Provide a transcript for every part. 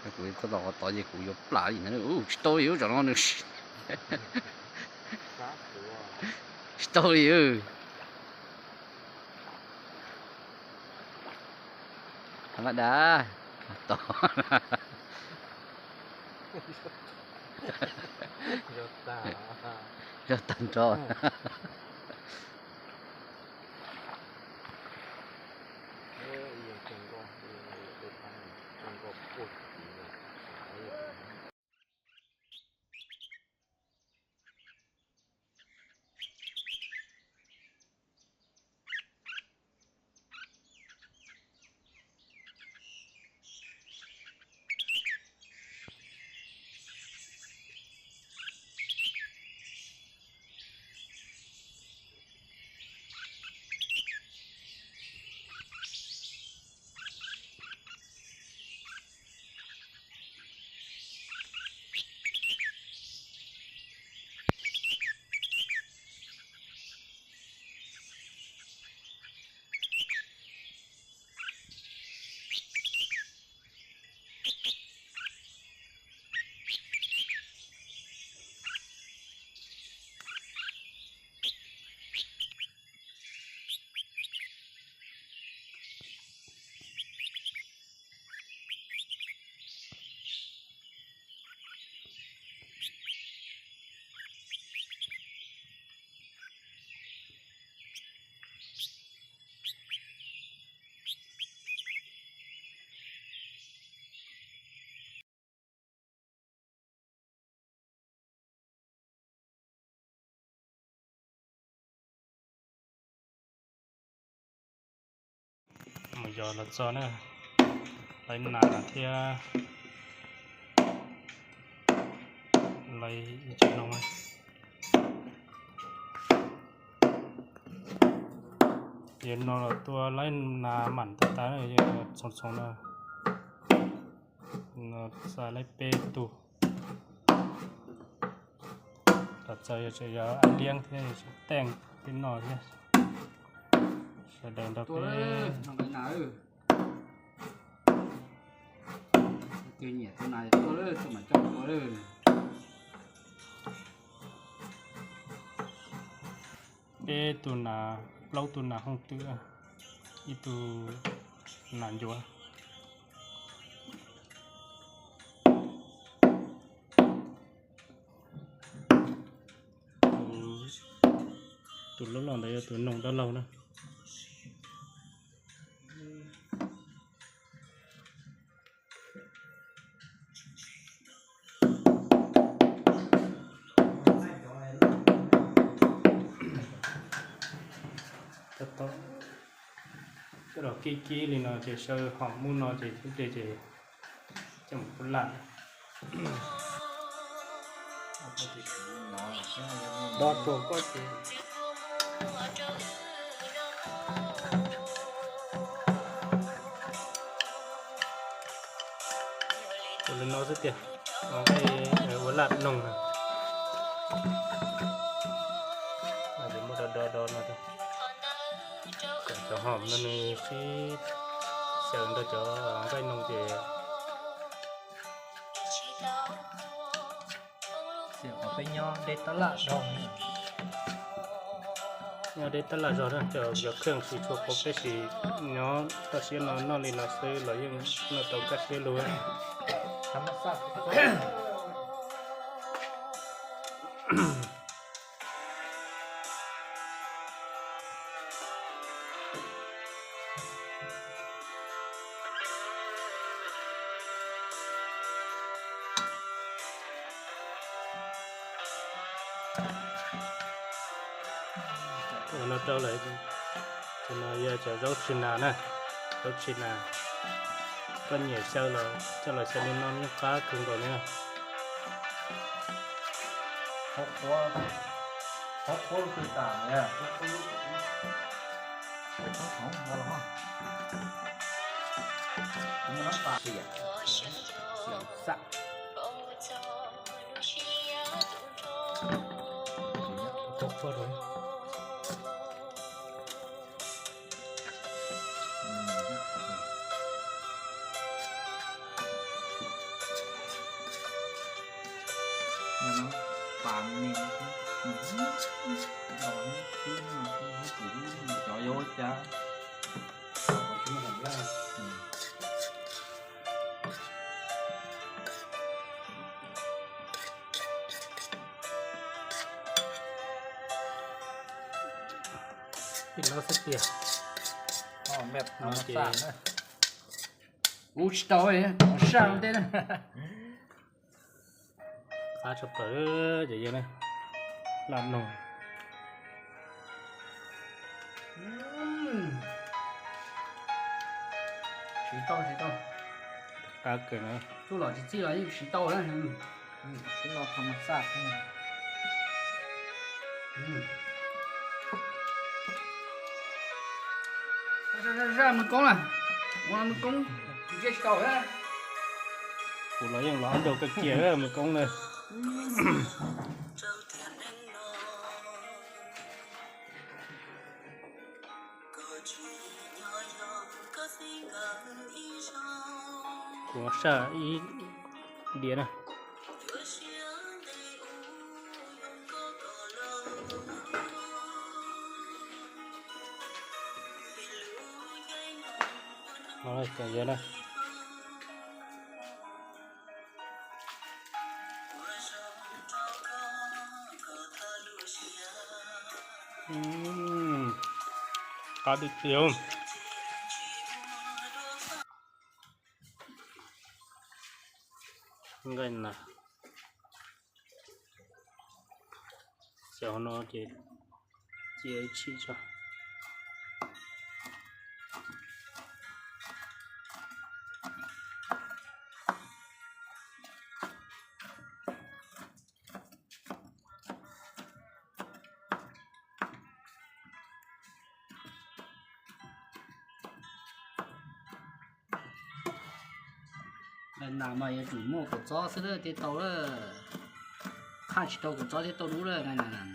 Kuv txog tom qhov tod ces kuv yuav plam li ntawd. Ua tsis tau li, tsam no nws tsis tau li. Lam da, tod, zog tag nrho. Mus yos los txog na, lawv nas thiab lawv ib tsev no. Yog no los tua laib nas mam tas tas, yog txhoov txhoov no, no xa laib peb tug. Los txawm yog tseem yog ab liab thiab, yog tseem teej tej no thiab. Sawv daws nrog peb. Peb tug nas, plaub tug nas hooj twm, ib tug nas ncuav. Tus loj loj ntawd yog tus noog dab laug na. Coj los kib kib li no ces saw hom muaj no ces xub ces coj mus ua laj. Do tuag koj ces ua li no xwb tiag, ua laj noog na. Muab do do do no, kom cov hom no nws sib xyaw nrog cov nqaij noog ces. Peb nyob deb tab laj zog, nyob deb tab laj zog na, cov kheej tsis tshua qhuav, peb sim nyob toj siab no noj li no xwb los yeej noj tau kaj siab lug. Ua no rau lawm, cov no yog cov zaub tshis nas na, zaub tshis nas. Koj nyiam xyaw los coj los xyaw li no yeej qab kawg nkaus li. Cov yuav ua cas. Ib lab xwb tiag. Ua tsis tau, tom saj ntej na. Qab tshaj plaws, cov yawg na, laj noog. Siv tau, siv tau. Qab kawg na. Txuj lom tsis txij los yeej siv tau na. Tib lo tho mas xaj. Zaj Mws Koob na, ua Mws Koob, tsis tau. Kuv los yeej los nrog koj kiag Mws Koob na. Kuv saj ib diav na. Cov yawg na. Qab tiag tiag. Nqaij nas. Xyaw hauv no ces cia ib tshim tso. Nqaij nas mas yuav tsum muaj kua txob xwb thiaj tau lawm. Qhaj tsis tau kua txob thiaj tau dub lawm nqaij nas.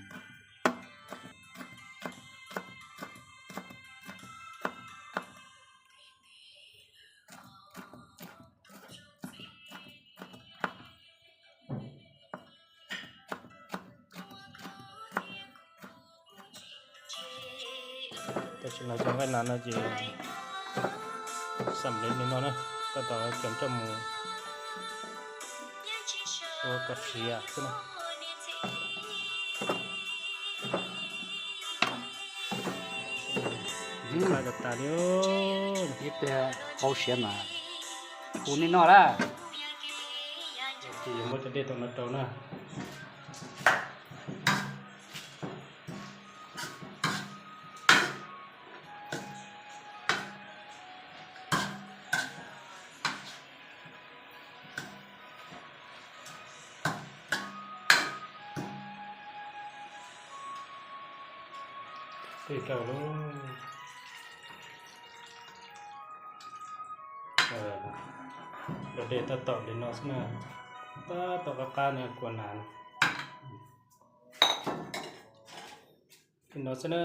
Tam sim no cov nqaij nas no ces xam li no na, tab tom ceev coj mus ua kom siav xwb na. Ib pliag hau siav mas hu nej noj lawm. Ces yuav muab cov dej tom no rau na. Tej rau lub, lub dej tab tom li no xwb na, tab tom qab qab no kua nas. Li no xwb na,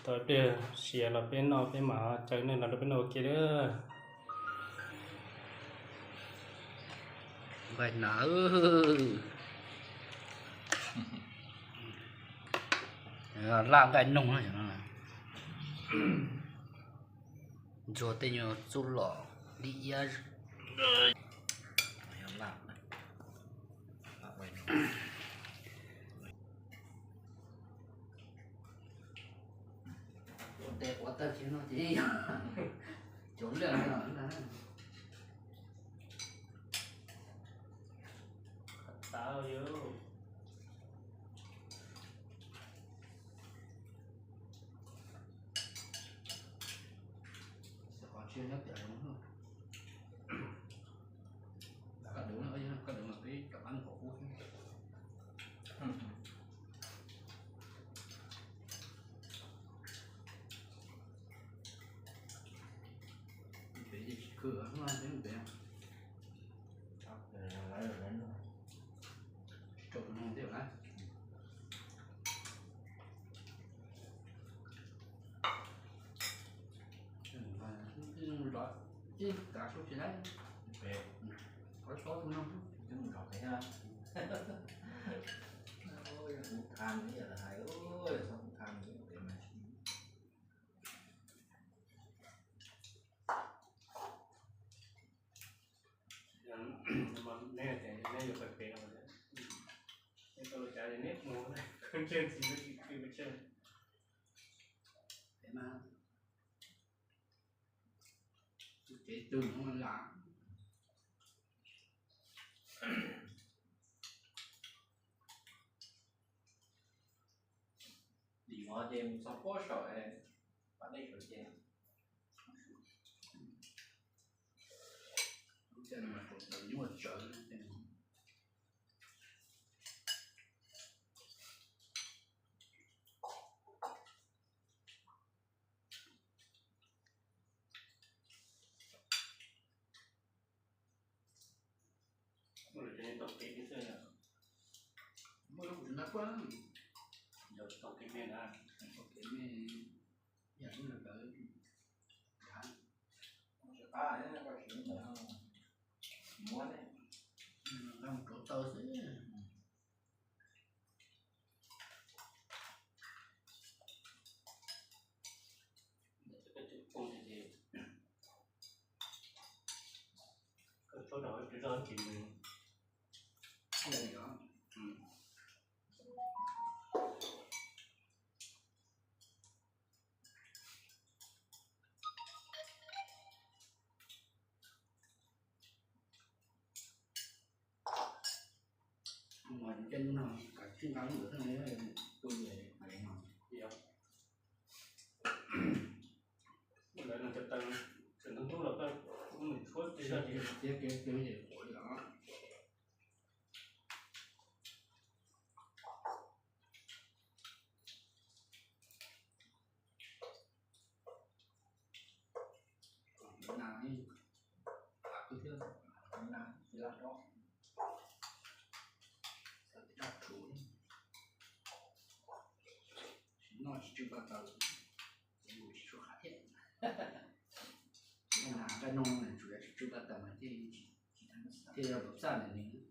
thaum twg siav los peb noj peb mam caw nej los nrog peb noj ua ke na. Nqaij nas, laj nqaij noog na. Ntxuag tej nyuag txuj lom dib iab. Ua tes quav tawg tsis no ces yog cov lwj no. Qhov tau yus. Xav qhov tshiab nyob tiam no. Koj deev no, koj deev no peb rov qab mus qhov qub xwb. Pem ces tsis khw no peb mus pem. Tsis tau tus noog thiab lawm. Ib kav suab tsis lawm. Qhov sob tus noog. Kuv tham ib yam lawv hais, txhob kuv tham ib yam lawv hais. Neb yuav pem pem no, neb tau lus cas neb mus, ntsej ntxhi neb tsis khw pes tsawg. Kev twg no lam lim no ces mus txog pob saum, pas dej saum ces, lub caij no mas nyuaj tsawv. Muaj lub kuv tsis nab kuaj, yog tau kev me na, tau kev me, yam li lawv, muab, nqa mus rauv taws xwb. Koj tsuab rau tus zog ces nws, Mus caij nyob no kav tsij nqa lub ntawd thiab, tus yam hais no. Lawv no cov taws tseem ntub ntub los koj mus tshuab tsis tau ces tiav kev ces yam qhuav li os. Nas, nas thiab, nas tsis lam dob, daj rhuv, tsis noj tsis tsw paj taws, ces mus tsis tshua qab thiab. Nas nqaij no tsuas yog tsis tsw paj taws mas thiaj, thiaj yog tus txaj ntawm nws.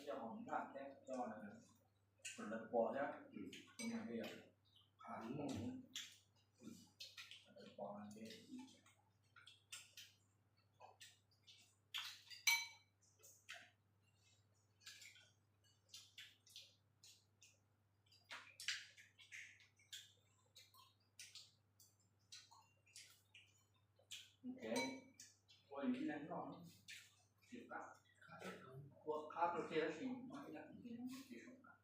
Coj hauv ntaj thiab coj lawv pos thiab, tus niam li, lawv pos. Ua ib leeg noj tsis qab, ua qab rau tiag tab sis noj ib leeg tsis zoo qab.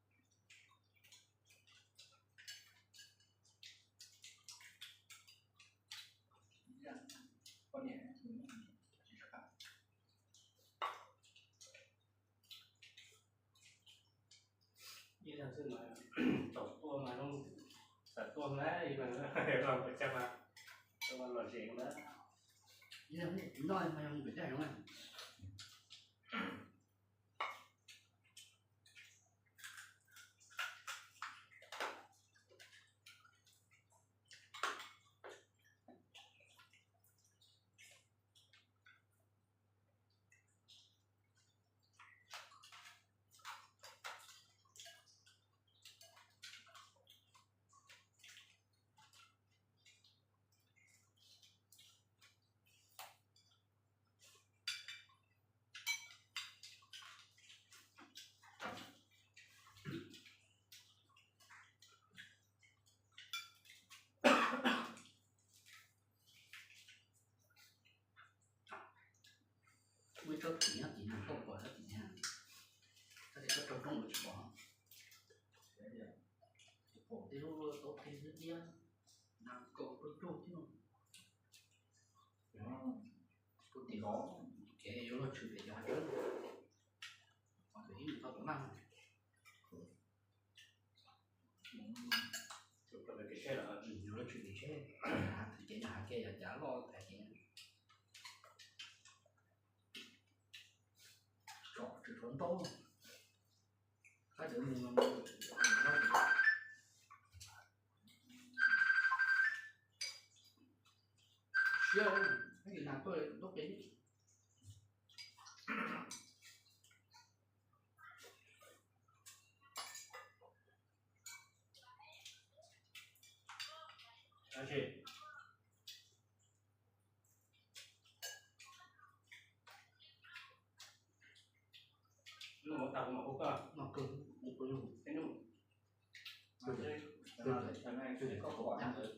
Poj niam tsis zoo qab. Ib leeg xwb mas thaum tuaj mas zoo, txawm tuaj hlais ib leeg los pes tsawg mas tuaj los zem na. Ib leeg noj mas zoo pes tsawg na. Muaj ib tsob tim nyob tim no koj pom tsob tim no, tab sis koj raug roob ua tsis pom. Pom tej lub tauv qhi xwb thiab, nag kaum rau caug thiab. Yus lub tshwm sim tsheb, hais thaum ces nws hais kiag yog cav loj hais tias tsom tsis tau ntaub, qab tsis mus siab, ib nas tuaj ntaub peb. Tab sis noj mov tag kuv mam hu koj. Noj kawg, ua koj yog. Peb noj. Koj pom ntawd,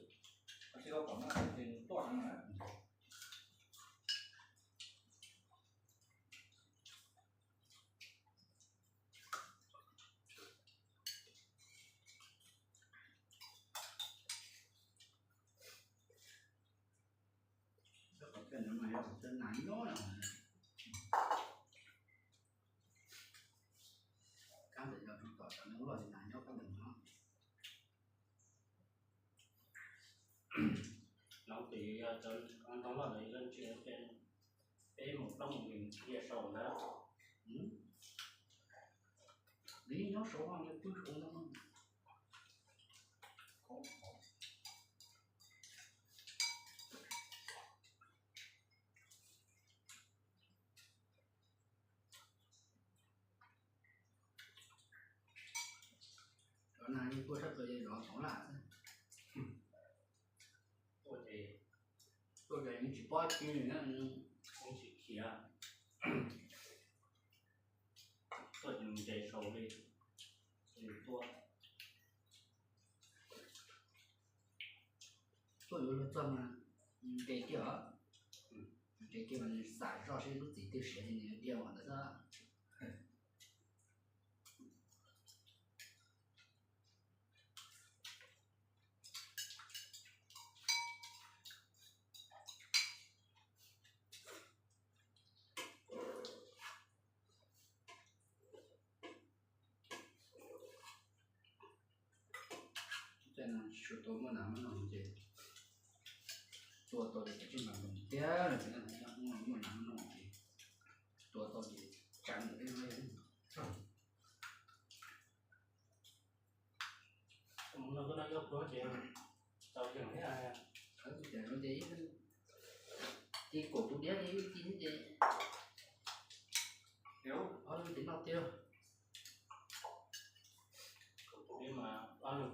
koj pom no ces tuaj heev na. Cov nas nyob no, kab ntawm yog tus tom cov neeg loj nas nyob kab ntawm no. No ces yog cov ntoo loj ntawd yog ntsia peb mus plaub mus yim ntsia saum ntawd. Li nyob saud no, pw saud no. Cov nas yeej tuaj sab tod ces zov toov laj xwb. Tuaj ces, tuaj ces yeej tsis paub tsi, yeej tsis khiav. Tuaj ces mus nce saud li, ces tuaj. Tuaj yuav luag txog mas nce kiag os. Nce kiag mas nws xam zoj seb lub txim twg siav ces nws dhia mus ntawd xwb. Tej no tsis tshua tau muaj nas muaj noog ces tua tau ces tseem tsis npam nploos tiag, muaj nas muaj noog ces tua tau ces tseev lawm. Mus no tuaj no yog pluag ces tau yeem thiab. Ces ci kaum tus diab li ci thiab ces ob lub ces noj tiag. Kaum tus diab mas ob lub.